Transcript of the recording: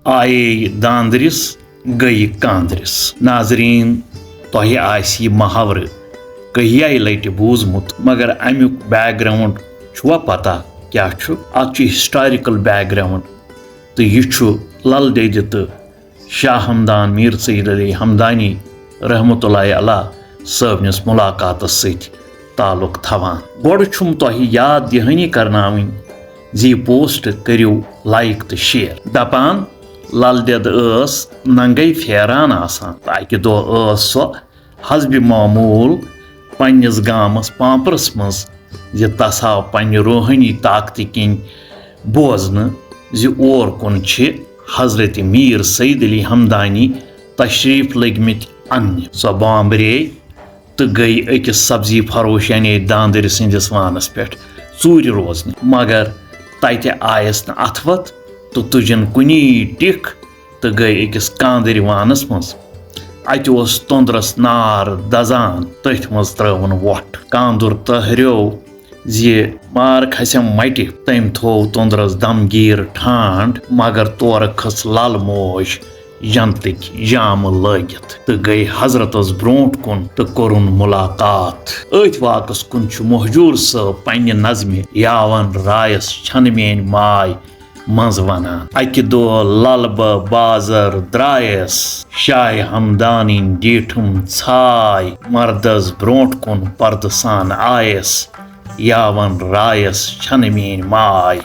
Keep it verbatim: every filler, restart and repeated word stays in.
آیے داندرِس، گٔیہِ کاندرِس۔ ناظریٖن، تۄہہِ آسہِ یہِ محاورٕ کٔہیاے لٹہِ بوٗزمُت، مگر امیُک background چھُوا پتہ کیٛاہ چھُ؟ اتھ چھُ historical background، تہٕ یہِ چھُ لل دٮ۪دِ تہٕ شاہ ہمدان میٖر سید علی ہمدانی رحمتہ اللہ علیہ صٲبنِس مُلاقاتس سۭتۍ تعلق تھاوان۔ گۄڈٕ چھُم تۄہہِ یاد دِہٲنی کرناوٕنۍ زِ یہِ post کٔرِو like تہٕ share۔ دپان لل دٮ۪د ٲس ننگے پھیران آسان۔ اکہِ دۄہ ٲس سۄ حسبِ معموٗل پننِس گامس پامپرس منٛز زِ تس آو پننہِ روحٲنی طاقتہِ کِنۍ بوزنہٕ زِ اور کُن چھِ حضرت میٖر سید علی ہمدانی تشریٖف لٔگمٕتۍ اننہِ۔ سۄ بامبرے تہٕ گٔیہِ أکِس سبزی فروش یعنی داندٕرِ سٕنٛدِس وانس پٮ۪ٹھ ژوٗرِ روزنہِ، مگر تتہِ آیس نہٕ اتھٕ وتھ تہٕ تُجن کُنی ٹِکھ تہٕ گٔے أکِس کاندٕرِ وانس منٛز۔ اتہِ اوس توٚنٛدرس نار دزان، تٔتھۍ منٛز ترٲوٕن وۄٹھ۔ کاندُر تہریو زِ مار کھسٮ۪م مٹہِ۔ تٔمۍ تھوو توٚنٛدرس دمگیٖر ٹھانڈ، مگر تورٕ کھٔژ لل موج جنتٕکۍ جامہٕ لٲگِتھ تہٕ گٔے حضرتس برونٛٹھ کُن تہٕ کوٚرُن مُلاقات۔ أتھۍ واقعس کُن چھُ مہجوٗر صٲب پننہِ نظمہِ یاون رایس چھنہٕ میٲنۍ ماے منٛز ونان۔ اکہِ دۄہ لل بہٕ بازر درٛایس، شاہِ ہمدانٕنۍ ڈیٖٹھم ژھاے، مردس برونٛٹھ کُن پردٕ سان آیس، یاون رایس چھنہٕ میٲنۍ ماے۔